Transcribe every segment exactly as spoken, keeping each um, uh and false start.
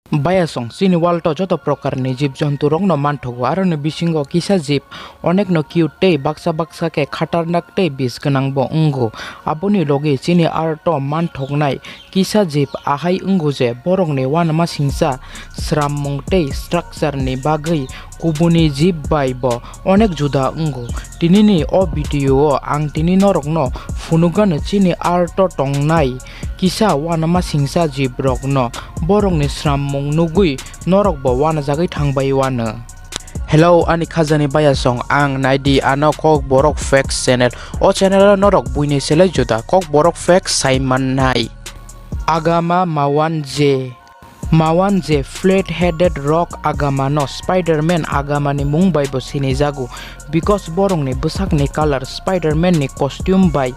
Bayasong, chini world o joto prokarni jib jontu rokno manthogo, aroni bisingo kisa jib onekno cute tei baksa baksa khe khatarnak tei bis gwnangbo wngo. Aboni logi chini art o manthoknai kisa jib ahai wngo je borokni uanama singcha, swrammung tei structure ni bagwi kubuni jib bai bo onek juda wngo. Tinini o video o ang tini norokno phunukgano chini art o tongnai kisa uanama singcha jib rokno, borokni swrammung nugwi norokbo uanajagwi thangbai uano. Hello ani khajani bayasong, ang naidi ano Kokborok Facts channel. O channel o norok buini selai juda Kokborok Facts sai mannai. Agama Mawanje. Mawanje, flat-headed rock agama no Spider-Man agama ni mung bai bo sinijago, because borok ni bwsak ni colour Spider-Man ni costume bai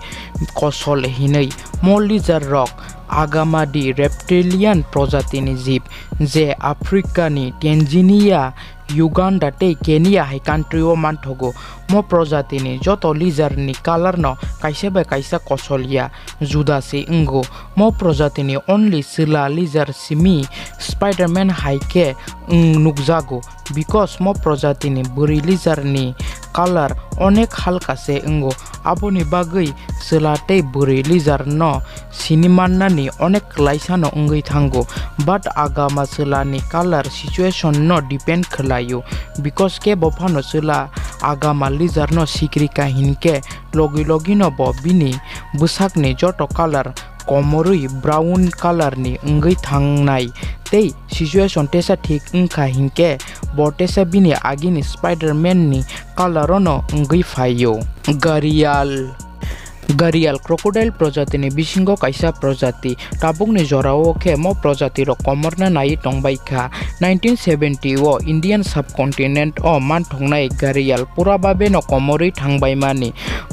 kosol hinwi. Mo lizard rok agama di reptilian projati ni jib, je Africa ni Tanzania, Uganda tei Kenya hai country o manthogo. Mo projati ni joto lizard ni colour no kaisa bai kaisa kosol ya, juda se wngo. Mo projati ni only chwla lizard simi Spider-Man hai khe wng nukjago, because mo projati ni bwrwi lizard ni colour onek halka se wngo. Aboni bagwi chwla tei bwrwi lizard no sini mannani onek kwlaisano wngwi thango, but agama chwlani colour situation no depend khwlaio, because kebo phano chwla agama lizard no sikri ka hinkhe logi logi no bo bini bwsakni joto colour komorwi brown colour ni wngwi thangnai, tei situation tesa thik wngkha hinkhe bo tesa bini agini Spider-Man ni colour o no wngwi phaio. Gharial. Gharial crocodile projati ni bisingo kaisa projati. Tabukni jorao khe mo projati rok komorna naiwi tongbai kha. Nineteen seventy o Indian subcontinent o manthoknai gharial pura babe no komorwi thangbaimani.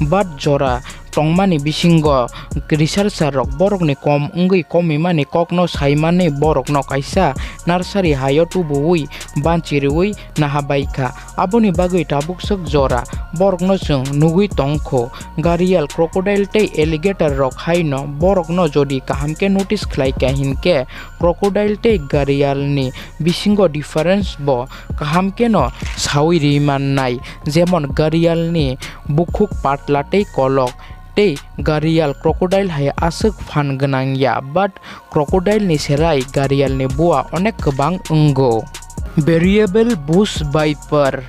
But jora tongmani bisingo researcher rok borokni kom wngwi komimani kokno saimani borokno kaisa nursery haio tubuwi banchiriwi naha bai kha. Aboni bagwi tabuk swk jora borokno chwng nugwi tong kho. Gharial, crocodile tei alligator rok haino borokno jodi kaham khe notice khlai kha hinkhe crocodile tei gharial ni bisingo difference bo kaham khe no sawi ri mannai, jemon gharial ni bukhuk patla tei kolok, tei gharial crocodile hai aswk phan gwnang ya, but crocodile ni selai gharial ni bua onek kwbang wngo. Variable bush viper.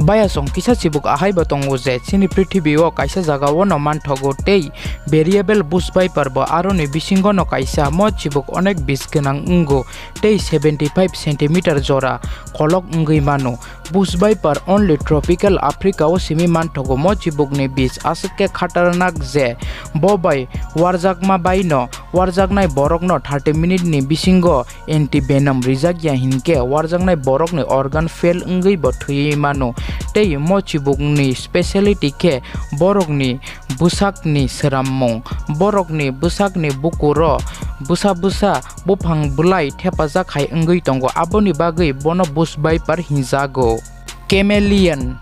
Bayasong kisa chibuk ahai bo tongo je chini prithibi o kaisa jaga o no manthogo tei variable bush viper bo aroni bisingo no kaisa. Mo chibuk onek bis gwnang wngo tei seventy five centimeter jora kolok wngwi mano. Bush viper only tropical Africa o simi manthogo. Mo chibukni bis aswk khe khatarnak je bo bai warjakma bai no warjaknai borokno thirty minute ni bisingo anti venom rijak ya hinkhe warjaknai borokni organ fail wngwi bo thwiwi mano. Tei mo chibukni speciality khe borokni bwsakni swrammung, borokni bwsakni bukuro bwsa bwsa buphang bwlai thepajak hai wngwi tongo, aboni bagwi bono bush viper hinjago. Chameleon.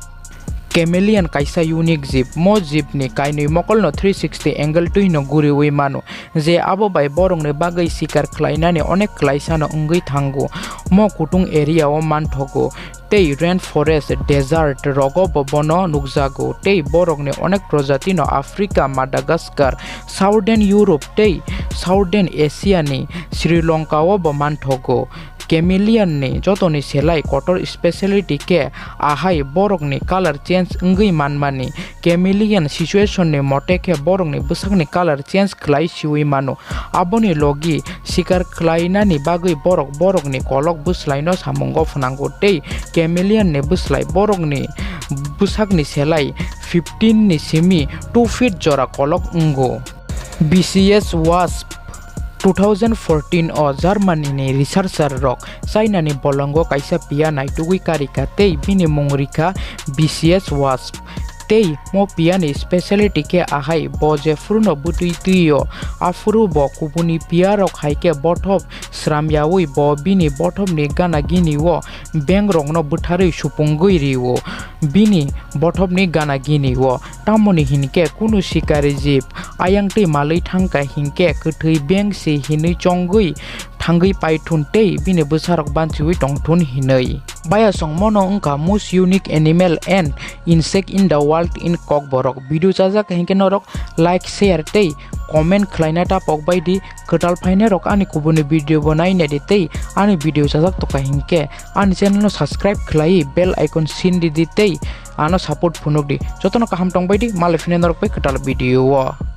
Chameleon kaisa unique jib. Mo jibni kainwi mokolno three sixty angle twino guriwi mano, je abo bai borokni bagwi sikar khlainani onek klaisano wngwi thango. Mo kutung area o manthogo. Tei rainforest, desert rogo bo bono nukjago, tei borokni onek projatino Africa, Madagascar, Southern Europe tei Southern Asia ni Sri Lanka o bo manthogo. Chameleon ni jotoni selai kotor speciality khe ahai borokni colour change wngwi manmani. Chameleon situation ni mote khe borokni bwsakni colour change khlai siwi mano. Aboni logi sikar khlainani bagwi borok borokni kolok bwslaino samungo phnango tei chameleon ni bwslai borokni bwsakni selai fifteen ni simi two feet jora kolok wngo. B C S Wasp. Two thousand fourteen o Germany ni researcher rok China ni bolongo kaisa piya naitugwi karika tei bini mung rikha B C S Wasp. Tei mo piyani speciality khe ahai, bo jephuruno bwtwi twi-o, aphuru bo kubuni piyarok hai khe bothop sramyaui bo bini bothopni gana gini-o bengrokno bwtharwi supungwi rio. Bini bothopni gana gini-o, tamoni hinkhe kunu sikari jib ayang twi malwi thangkha hinkhe kwthwi beng se hinwi chongwi thangwi paithun tei bini bwsarok banchiwi tongthun hinwi. Bayasong mono wngkha most unique animal and insect in the world in Kokborok. Video chajak hinkhe norok like, share tei comment khlaina ta pokbai di. Kwtal phainai rok ani kubuni video bo naina di tei ani video chajak tokha hinkhe ani channel no subscribe khlai bell icon sin di di tei ano support phunuk di. Jotono kaham tongbai di, malai phina norok bai kwtal video o.